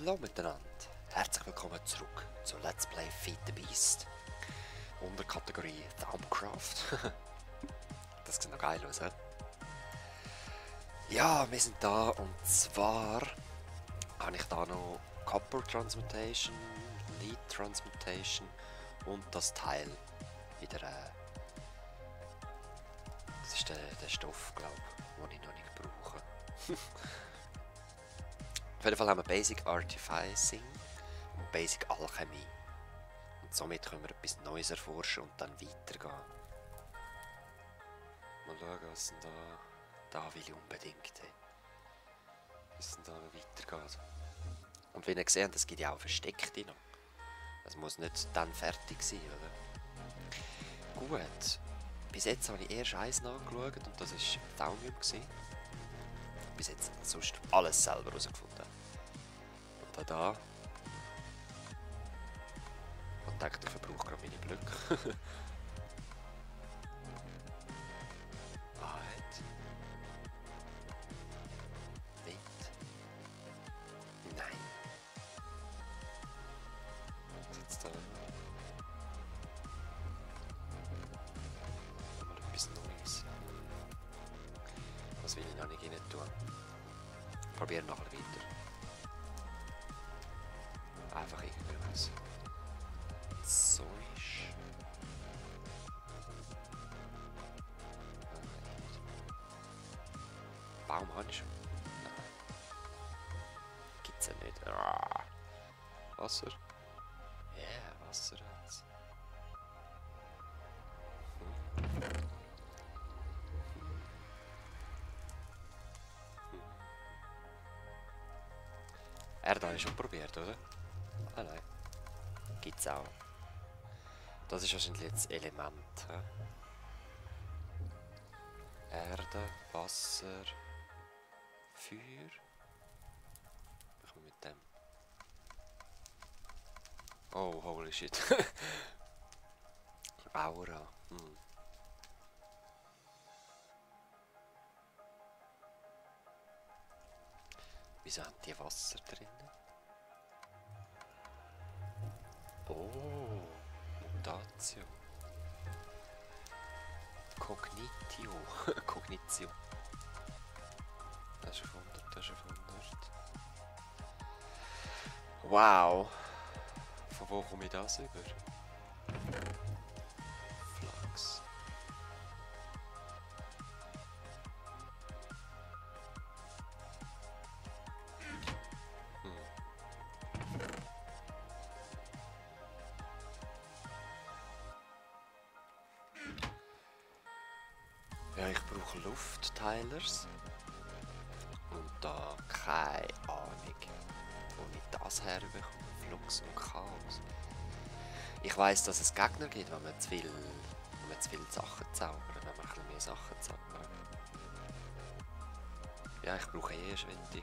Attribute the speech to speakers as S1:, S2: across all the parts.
S1: Hallo miteinander, herzlich willkommen zurück zu Let's Play Feed the Beast unter Kategorie Thaumcraft. Das sieht noch geil aus, he? Ja, wir sind da und zwar habe ich da noch Copper Transmutation, Lead Transmutation und das Teil wieder. Das ist der Stoff, glaube ich, den ich noch nicht brauche. Auf jeden Fall haben wir Basic Artificing und Basic Alchemie. Und somit können wir etwas Neues erforschen und dann weitergehen. Mal schauen, was denn da will ich unbedingt. Was denn da noch weitergeht. Und wie ihr seht, es gibt ja auch Versteckte noch. Es muss nicht dann fertig sein, oder? Gut. Bis jetzt habe ich erst eins nachgeschaut und das war Thaumium. Bis jetzt sonst alles selber herausgefunden. Und auch da. Und denke, ich verbrauche gerade meine Blöcke. Wahrheit. Wind. Nein. Was jetzt da? Mal etwas Neues. Das will ich noch nicht rein tun. Probieren nachher weiter. Einfach irgendwas. Zeug. Baum habe ich schon. Nein. Gibt's ja nicht. Ah. Wasser. Ja, yeah, Wasser hat's. Erde habe ich schon probiert, oder? Ah nein. Gibt's auch. Das ist wahrscheinlich jetzt das Element. He? Erde, Wasser, Feuer. Was machen wir mit dem? Oh, holy shit. Aura. Wieso haben die Wasser drin? Oh, Mutatio. Cognitio. Cognitio. Das ist auf 100, das ist auf 100. Wow. Von wo komme ich das über? Flachs. Ja, ich brauche Luftteilers. Und da keine Ahnung, wo ich das herbekomme. Flux und Chaos. Ich weiss, dass es Gegner gibt, wenn man zu viel Sachen zaubert, wenn man ein bisschen mehr Sachen zaubert. Ja, ich brauche eh eine Schwente.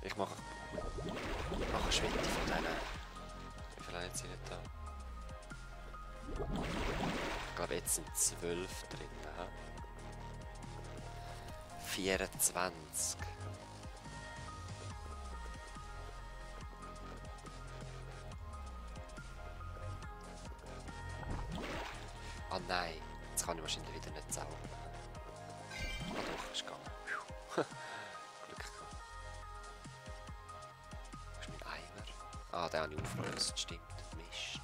S1: Ich mache eine Schwente von denen. Wie viele haben sie nicht da? Ich glaube, jetzt sind 12 drin. 24. Ah nein, jetzt kann ich wahrscheinlich wieder nicht zaubern. Ah doch, ist gegangen. Glück gehabt. Wo ist mein Eimer? Ah, den habe ich aufgelöst, stimmt. Mist.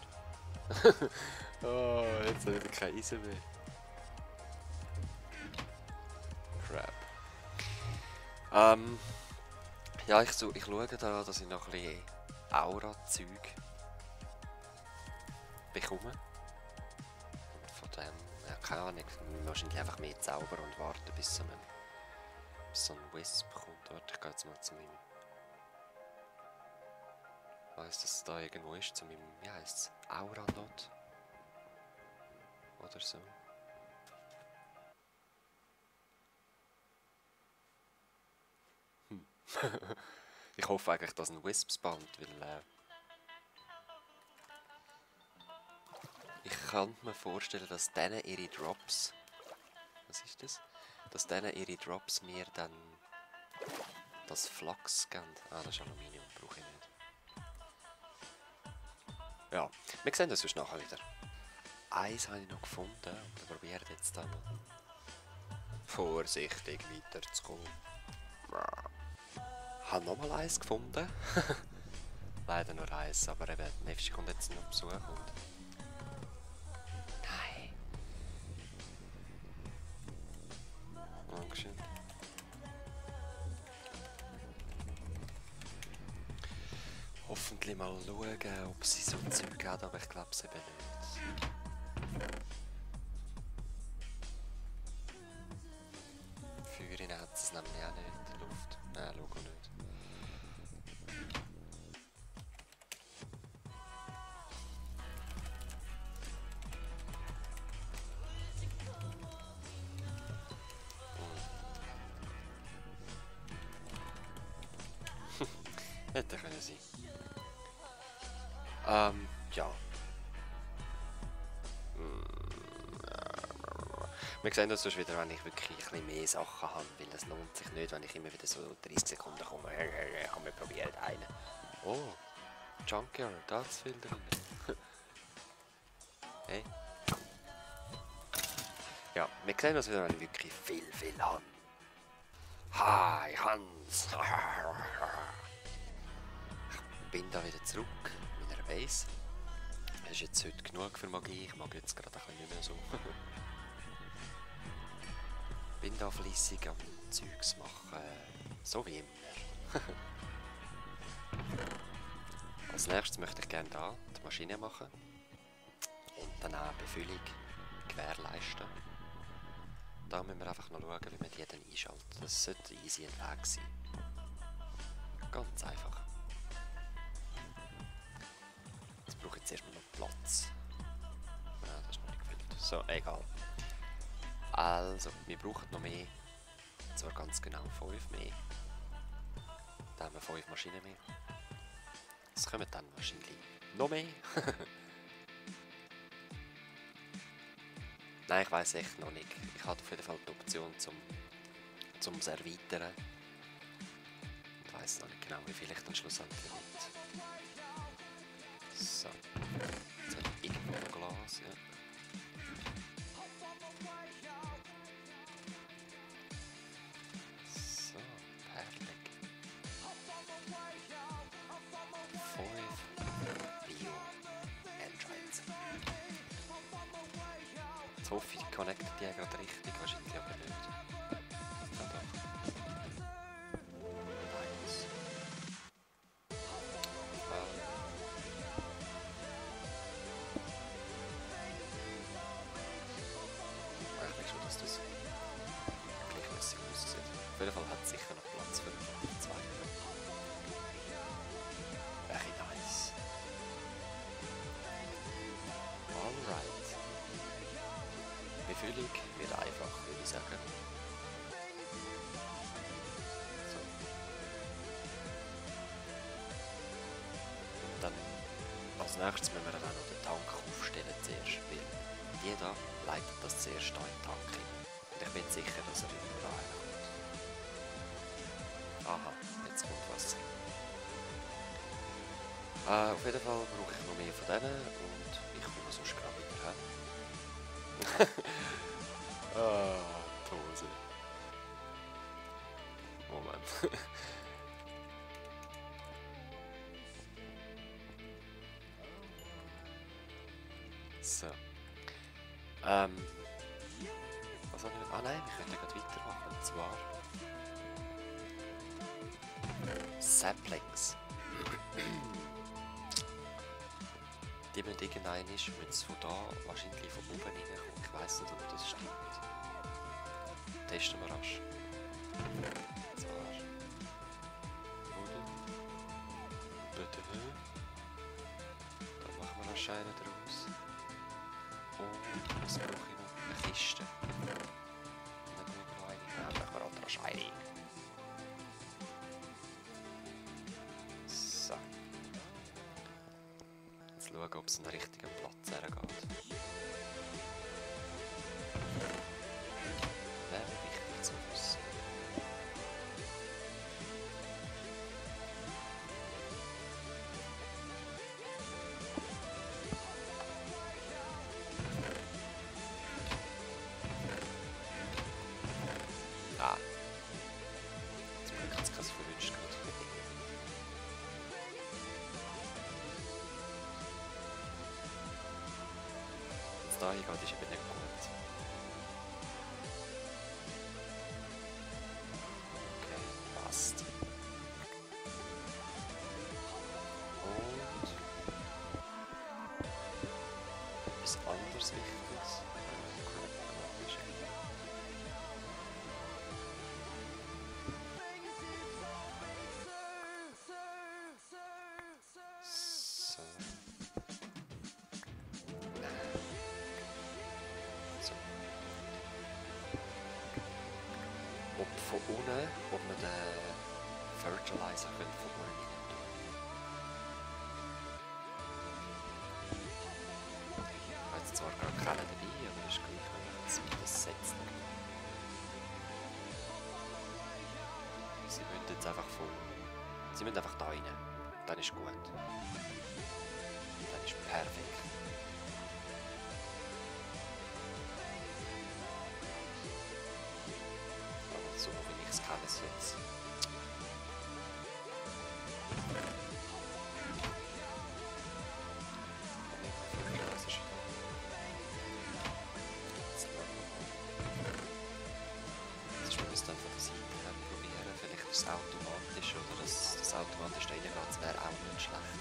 S1: Oh, jetzt habe ich kein Eisen mehr. Crap. Ja, ich schaue da, dass ich noch ein bisschen Aura-Zeug bekomme. Und von dem, ja, keine Ahnung, wahrscheinlich einfach mehr zaubern und warten, bis so ein Wisp kommt. Warte, ich gehe jetzt mal zu meinem... Ich weiss, dass es da irgendwo ist, zu meinem, wie heisst es? Aura-Not? Oder so. Ich hoffe eigentlich, dass ein Wisp spawnt, weil ich kann mir vorstellen, dass denen ihre Drops... Was ist das? dass denen ihre Drops mir dann das Flachs geben. Ah, das ist Aluminium, brauche ich nicht. Ja, wir sehen das sonst nachher wieder. Eins habe ich noch gefunden und probiert jetzt dann vorsichtig weiterzukommen. Ich habe nochmal eins gefunden. Leider nur eins, aber eben, Nefschi kommt jetzt noch Besuch und... Nein! Dankeschön. Hoffentlich mal schauen, ob sie so Zeug hat, aber ich glaube es eben nicht. Feuer hat es nämlich auch nicht in der Luft. Nein, schau nicht. Hätte können sein. Ja. Wir sehen das sonst wieder, wenn ich wirklich ein bisschen mehr Sachen habe, weil es lohnt sich nicht, wenn ich immer wieder so 30 Sekunden komme. Ich habe mir probiert einen. Oh, Junkyard, da ist viel drin. Hey. Ja, wir sehen das wieder, wenn ich wirklich viel habe. Hi, Hans! Ich bin da wieder zurück in meiner Base. Das ist jetzt heute genug für Magie, ich mag jetzt gerade ein bisschen nicht mehr so. Bin da fleissig am Zeugs machen, so wie immer. Als nächstes möchte ich gerne da die Maschine machen und dann auch Befüllung gewährleisten. Da müssen wir einfach noch schauen, wie man die dann einschaltet. Das sollte easy und Weg sein. Ganz einfach. Jetzt brauche ich jetzt erstmal noch Platz. Nein, das ist noch nicht gefüllt. So, egal. Also, wir brauchen noch mehr. Und zwar ganz genau 5 mehr. Dann haben wir 5 Maschinen mehr. Es kommen dann wahrscheinlich noch mehr. Nein, ich weiss echt noch nicht. Ich habe auf jeden Fall die Option zum Erweitern. Ich weiss noch nicht genau, wie viel ich dann schlussendlich will. So. Jetzt habe ich irgendwo noch Glas, ja. So, herrlich. 5 Bio-Entrance. Jetzt hoffe ich, connectet die gerade richtig, wahrscheinlich aber nicht. Ja, doch. Nice. Eigentlich schon, dass das gleichmäßig aussieht. Auf jeden Fall hat es sicher noch Platz für 2. Very nice. Alright. Befüllung wird einfach, würde ich sagen. So. Und dann als nächstes müssen wir dann auch noch den Tank aufstellen zuerst, weil die da leitet das zuerst da in den Tank hin. Und ich bin sicher, dass er immer da kommt. Aha, jetzt kommt Wasser. Auf jeden Fall brauche ich noch mehr von denen und ich komme sonst gerade wieder her. Die Hose. Moment. So. Was habe ich? Ah nein, wir können gerade weitermachen. Und zwar Saplings. Die müssen irgendein ist, müssen von da wahrscheinlich von oben reinkommen. Ich weiss nicht, ob das stimmt. Testen wir rasch. Und zwar da machen wir noch einen draus. Und was brauche ich noch? Eine Kiste. Und dann brauchen wir noch eine. Dann machen wir auch noch Scheine. So. Jetzt schauen, ob es einen richtigen Platz hergeht. Wäre wichtig. Ah. Zum Glück hat es keins verwünscht gerade. Jetzt da hingeht, ist eben nicht gut. Okay, passt. Und etwas anderes Wichtiges. So. So. Ob von unten, ob man den Fertilizer von unten rein tun. Ich habe jetzt zwar gar keinen dabei, aber es ist gleich, wenn ich das setze. Sie müssen jetzt einfach voll. Sie müssen einfach da rein. Dann ist gut. Dann ist perfekt. Aber so wie ich es kenne jetzt. Wir müssen dann von der Seite her probieren. Vielleicht ist es automatisch oder das automatisch da reingeht, das wäre auch nicht schlecht.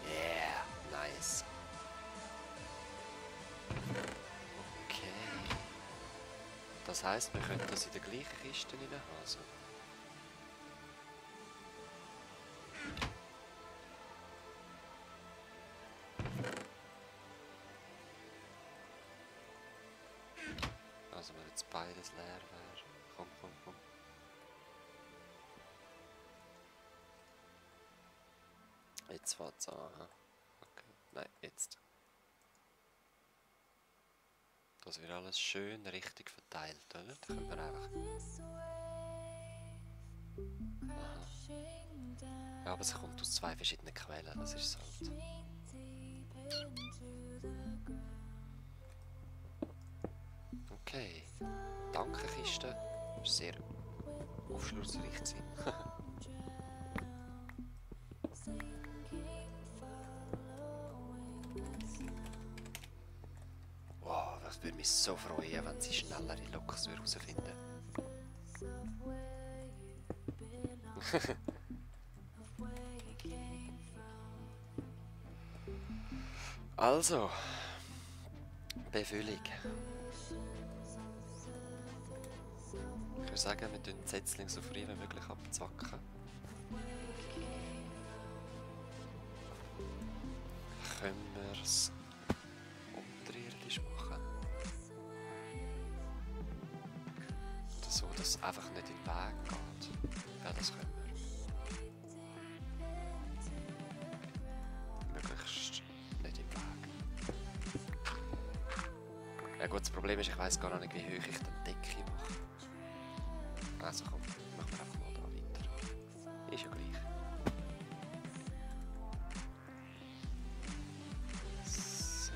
S1: Yeah, nice. Okay. Das heisst, wir können das in der gleichen Kiste rein haben. Also. Also wenn jetzt beides leer wäre. Komm, komm, komm. Jetzt fängt es an. Okay. Nein, jetzt. Das wird alles schön richtig verteilt, oder? Da können wir einfach... Aha. Ja, aber es kommt aus zwei verschiedenen Quellen, das ist es halt. Okay. Danke, Kiste. Das war sehr aufschlussreich. Wow, das würde mich so freuen, wenn sie schnellere Loks herausfinden. Also, Befüllung. Ich würde sagen, wir tun die Setzlinge so früh wie möglich abzwacken. Können wir es unterirdisch machen? Oder so, dass es einfach nicht in den Weg geht. Ja, das können wir. Möglichst nicht im Weg. Ja gut, das Problem ist, ich weiss gar nicht, wie hoch ich den Decke mache. Also komm, machen wir einfach mal da weiter. Ist ja gleich. So.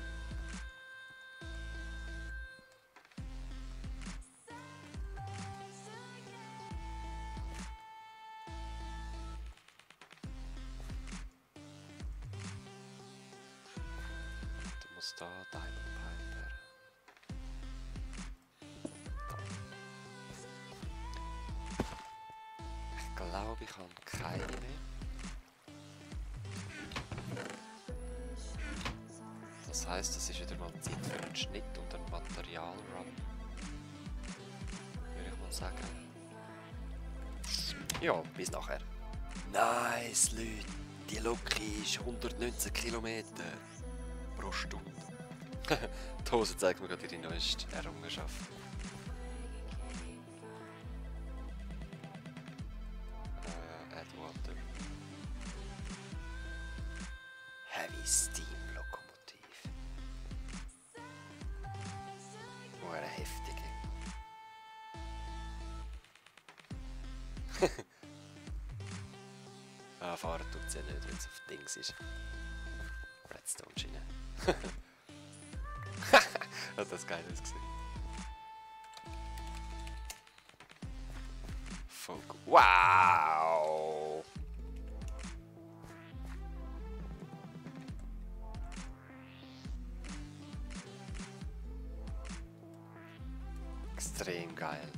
S1: Du musst da Diamond Piper. Ich glaube, ich habe keine mehr. Das heisst, es ist wieder mal Zeit für einen Schnitt und einen Materialrun. Würde ich mal sagen. Ja, bis nachher. Nice, Leute. Die Lok ist 119 Kilometer pro Stunde. Die Hose zeigt mir gerade ihre neueste Errungenschaft. Add water. Heavy Steam Lokomotiv. Oh, eine heftige. Ja, fahren tut es ja nicht, wenn es auf Dings ist. Redstone-Schiene. Hat das geil ausgesehen. Fuck. Wow! Extrem geil.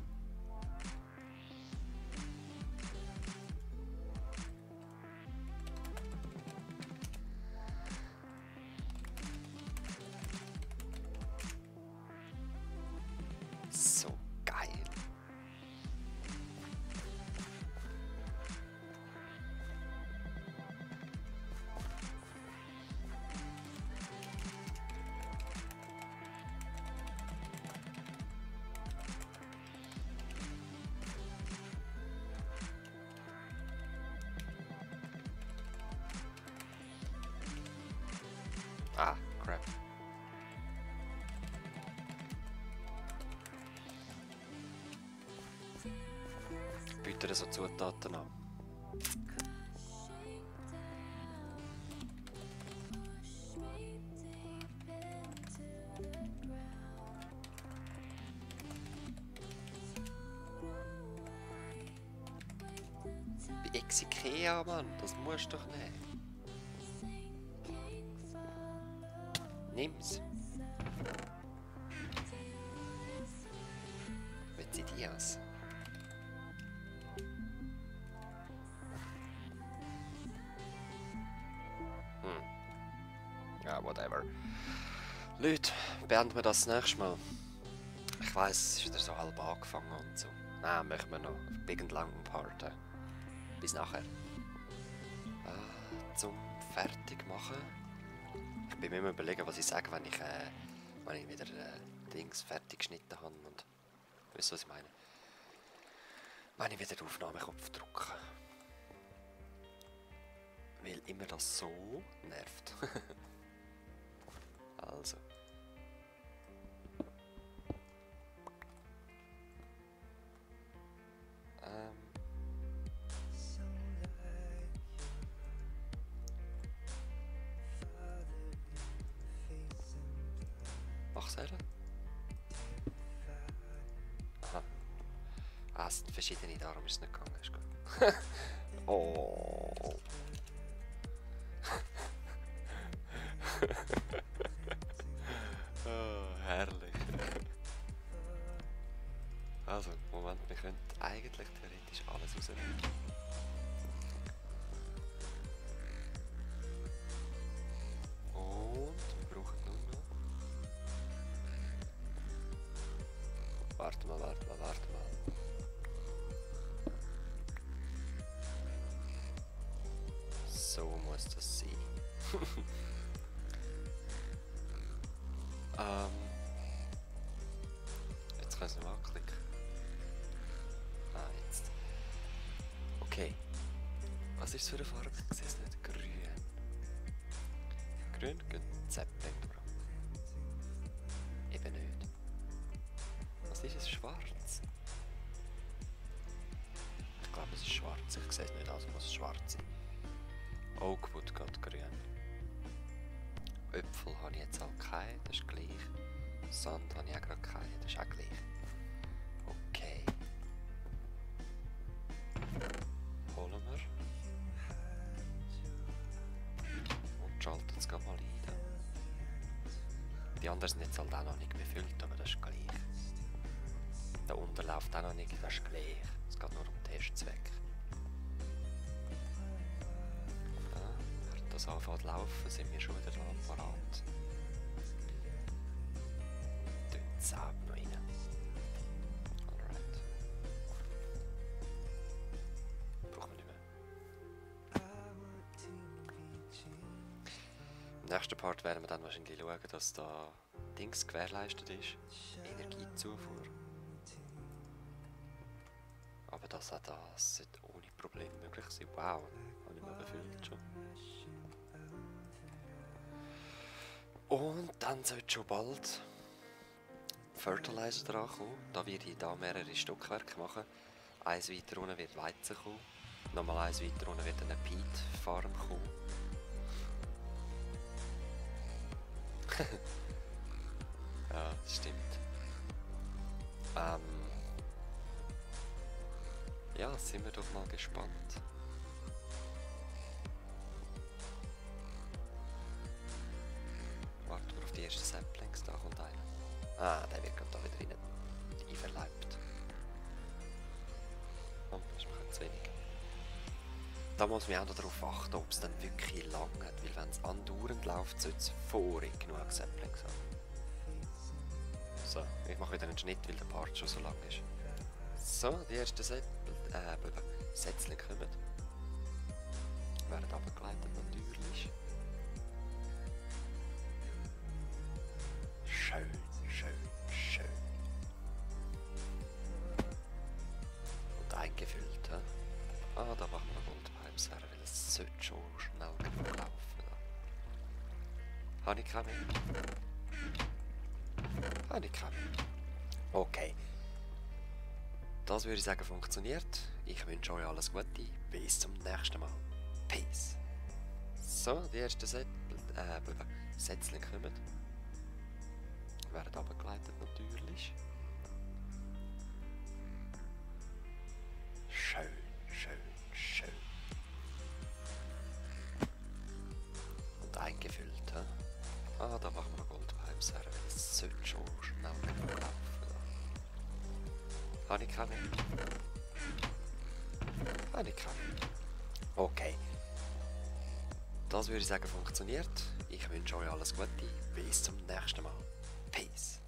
S1: So geil. Ah, crap. Bitte so Zutaten an. Bei Ikea, Mann, das musst du doch nicht. Nimm's. Mit Ideas. Ja, whatever. Leute, beenden wir das nächste Mal. Ich weiss, es ist wieder so halb angefangen und so. Nein, machen wir noch einen big und langen Part. Bis nachher. Zum Fertigmachen. Ich bin mir immer überlegen, was ich sage, wenn ich wieder Dings fertig geschnitten habe. Und weißt du, was ich meine? Wenn ich wieder den Aufnahmeknopf drücke. Weil immer das so nervt. Also. Mach's selber. Aha. Ah, es sind verschiedene, darum ist es nicht gegangen. Ist gut. Oh. Oh, herrlich. Also, Moment, wir können eigentlich theoretisch alles rausnehmen. Und wir brauchen nur noch... Warte mal. So muss das sein. Jetzt kann ich es noch anklicken. Ah, jetzt. Okay. Was ist es für eine Farbe? Ich sehe es nicht. Grün. Grün geht September. Eben nicht. Was ist es? Schwarz? Ich glaube, es ist schwarz. Ich sehe es nicht, also muss es schwarz sein. Oakwood geht grün. Äpfel habe ich jetzt auch keine, das ist gleich. Sand habe ich auch gerade keine, das ist auch gleich. Okay. Holen wir. Und schalten es mal ein. Die anderen sind jetzt halt auch noch nicht befüllt, aber das ist gleich. Der unten läuft auch noch nicht, das ist gleich. Es geht nur um Testzweck. Während das anfängt zu laufen, sind wir schon wieder da parat. Tun die Saab noch rein. Alright. Brauchen wir nicht mehr. Im nächsten Part werden wir dann wahrscheinlich schauen, dass da Dings gewährleistet ist. Energiezufuhr. Aber dass auch das ohne Probleme möglich sein. Wow, habe ich mal befüllt schon. Und dann sollte schon bald Fertilizer dran kommen. Da werde ich da mehrere Stockwerke machen. Eins weiter unten wird Weizen kommen. Nochmal eins weiter unten wird eine Peat Farm kommen. Ja, das stimmt. Ja, sind wir doch mal gespannt. Warten wir auf die ersten Saplings, da kommt einer. Ah, der wird gerade da wieder rein einverleibt. Oh, das ist mir zu wenig. Da muss man auch noch darauf achten, ob es dann wirklich lang hat, weil wenn es andauernd läuft, sollte es vorig genug Saplings haben. So, ich mache wieder einen Schnitt, weil der Part schon so lang ist. So, die ersten Sätzchen kommen. Werden abgeleitet natürlich. Schön, schön, schön. Und eingefüllt, hä? Ah, da machen wir Goldpipes her, weil es sollte schon schnell genug laufen. Habe ich keine mehr? Habe ich keine mehr? Okay. Das würde ich sagen funktioniert. Ich wünsche euch alles Gute. Bis zum nächsten Mal. Peace. So, die ersten Sätzchen kommen. Werden abgeleitet natürlich. Schön, schön, schön. Und eingefüllt, hä? Ah, da machen wir noch Goldpipes her, weil es sollte schon schnell genug laufen. Habe ich keine mehr? Habe ich keine mehr? Okay. Das würde ich sagen funktioniert. Ich wünsche euch alles Gute. Bis zum nächsten Mal. Peace.